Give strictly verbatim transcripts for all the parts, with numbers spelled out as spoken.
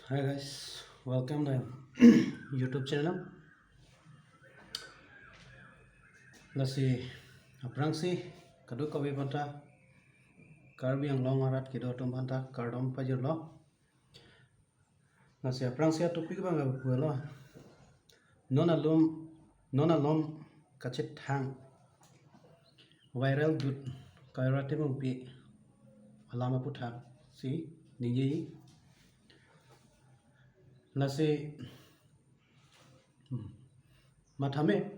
Hi guys, welcome to YouTube channel. Lasi aphrangsi kadokave aphanta, Karbi Anglong arat kedo atum aphanta kardom pajirlo. Lasi aphrangsi atopic abang pulo. Non alom, non alom kachethang viral dut Kairat Timungpi alam aputhaksi ningjeji. Lasi, hmm, mathame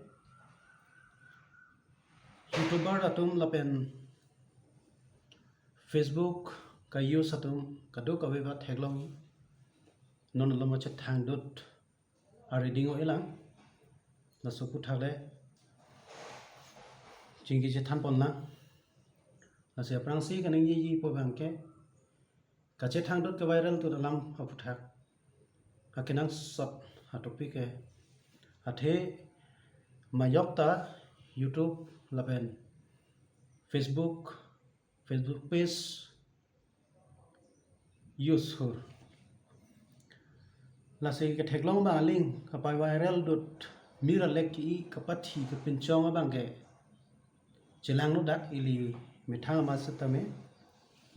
YouTuber atum lapen Facebook ka-use atum kadokave aphanta theklong, non alom kachethang dut ariding o-elang, laso aputhak le chingki chethan ponlang. Lasi aphrangsi kaningjeji pu abangke, kachethang dut kaviral dut alam aphuthak akenangsot atopic ke, athe majok ta YouTube lapen Facebook, Facebook page use hur. Lasi ketheklong abang aling kapaviral dut mir alek ke-i kapathi kepinchong abangke chelangno dak ili methang amat setame.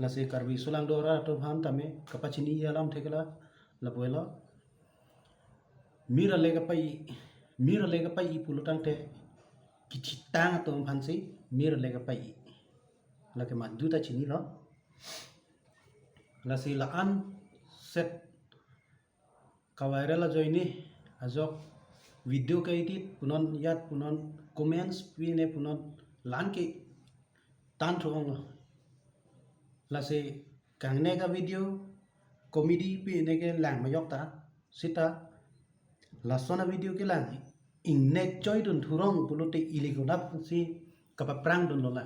Lasi Karbi sulang dora atum aphan tame kapachini alam thekla lapulo. Mir alek kapai, mir alek kapai pulo tangte kithitang atum aphansi mir alek kapai. Lake madu ta chinilo. Lasi la-an set kaviral ajoine ajok video ka-edit punon, yat punon, comments pine punon, la-an ke tan thu onglo. Lasi kangne ka video comedy pine kelang majok ta, sita lason avideo kelang ingnek choidun thurong pulote ili konatsi kapaprang dunlo la.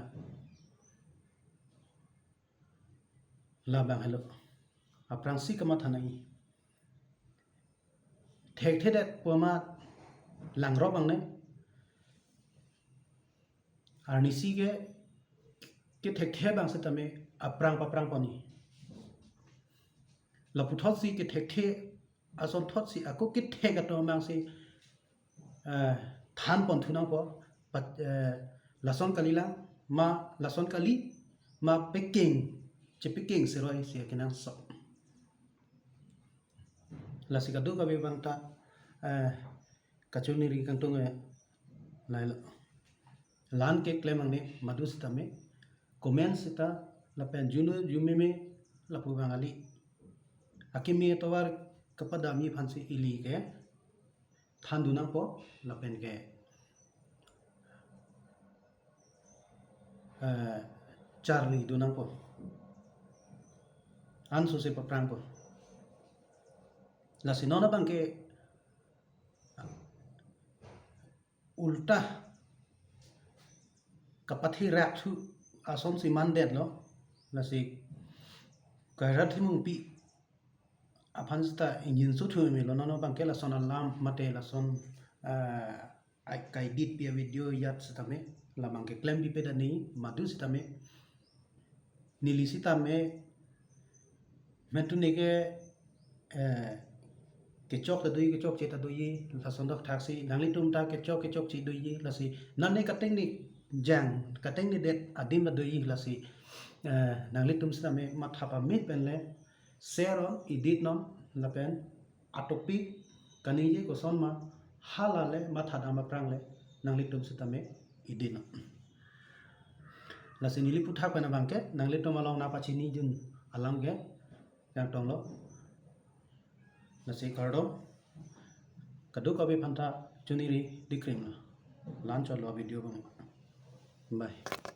Labang helo. Aphrangsi kamatha nangji. Thekthedet pu amat langrok angne. Arnisi ke, kethekthe abang setame aphrang paprang ponji. Laputhotsi kethekthe asonthotsi ako kethek atum abangsi, eh, than pon thu nangpo, pat, eh, lason kalilang, ma lason kali, ma peking, chepekeng seroi si akenangsot. Lasi kadokave aphanta, eh, kachiniri kangtung, eh, lailo. La-an keklem angne madu setame, comment seta lapen juno jumeme lapu abang kali. Akimi atovar kapadamji aphansi ili ke than dun nangpo lapen ke, eh, charli dun nangpo. Ansose paprangpo. Lasi non abangke ulta kapathi rak thu asonsi mandetlo. Lasi Kairat Timungpi aphan seta ingjinso thu melo, non abangke lason alam mate lason, eh, ai kai-edit pi avideo yat setame labang keklem pipe dani madu setame. Neli setame mentune ke, eh, kechok ta doji, kechokche ta doji, lason dokthaksi nanglitum ta kechok kechokche doji, lasi nane katengne jang, katengne det adim ta doji, lasi, eh, nanglitum setame matha pamit penle share on, edit non, lapen atopic kaningje koson ma, hala le matha dam aphrang le nanglitum setame edit non. Lasi neli aputhak pen abangke nanglitum along nangpachini dun alam ke kangtonglo. Lasi kardom, kadokave aphanta chuniri dikrim lo. La-an chotlo video abang. Bye.